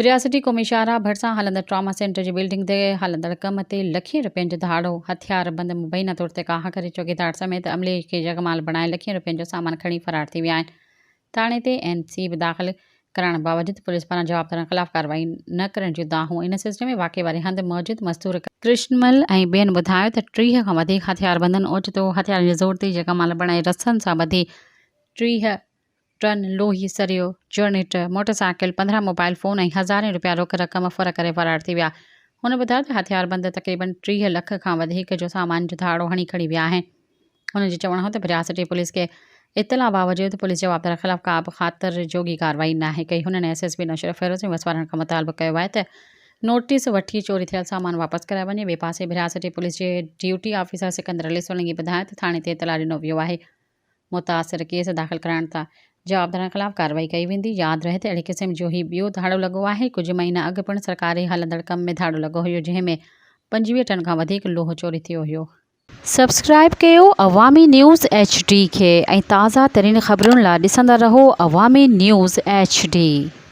رياستي قومي شاهراهه ڀرسان هلندڙ ٽراما سينٽر جي بلڊنگ تي هلندڙ ڪم تي لکين رپين جو ڌاڙو، هٿياربند مبينا طور تي ڪاهه ڪري چوڪيدار سميت عملي کي يرغمال بڻائي لکين رپين جو سامان کڻي فرار ٿي ويا آهن. ٿاڻي تي اين سي به داخل ڪرائڻ باوجود پوليس پاران جوابدارن خلاف ڪارروائي نه ڪرڻ جون دانهون ان سلسلي ۾ واقعي واري هنڌ موجود مزدور ڪرشنمل ۽ ٻين ٻڌايو ته 30 کان وڌيڪ هٿياربندن اوچتو هٿيارن جي زور تي يرغمال بڻائي رسن سان ٻڌي 30 ٽن لوهي سريو، generator, motor cycle, 15 mobile phone ۽ هزارين رپيا روڪ رقم ڦر ڪري فرار ٿي ويا. هن ٻڌايو ته هٿياربند تقريبن 30 لک کان وڌيڪ جو سامان جو ڌاڙو هڻي کڻي ويا آهن. هن جو چوڻ هو ته ڀرياسٽي پوليس کي اطلاع باوجود پوليس جوابدار خلاف ڪا به خاطر جوڳي ڪارروائي ناهي ڪئي. هنن ايس ايس پي نوشهروفيروز ۽ وس وارن کان مطالبو ڪيو آهي ته نوٽيس وٺي چوري ٿيل سامان واپس ڪرايو وڃي. ٻئي پاسي ڀرياسٽي پوليس جي ڊيوٽي آفيسر سڪندر علي سولنگي ٻڌايو ته ٿاڻي تي اطلاع ڏنو ويو آهي. متاثر ڪيس داخل ڪرائڻ تان جوابدارن خلاف ڪارروائي ڪئي ويندي. ياد رهي ته اهڙي قسم جو هي ٻيو ڌاڙو لڳو آهي. ڪجهه مهينا اڳ پڻ سرڪاري هلندڙ ڪم ۾ ڌاڙو لڳو هيو جنهن ۾ 25 ٽن کان وڌيڪ لوهه چوري ٿيو هيو. سبسڪرائيب ڪيو عوامي نيوز ايڇ ڊي کي ۽ تازه ترين خبرن لا ڏسندا رهو عوامي نيوز ايڇ ڊي.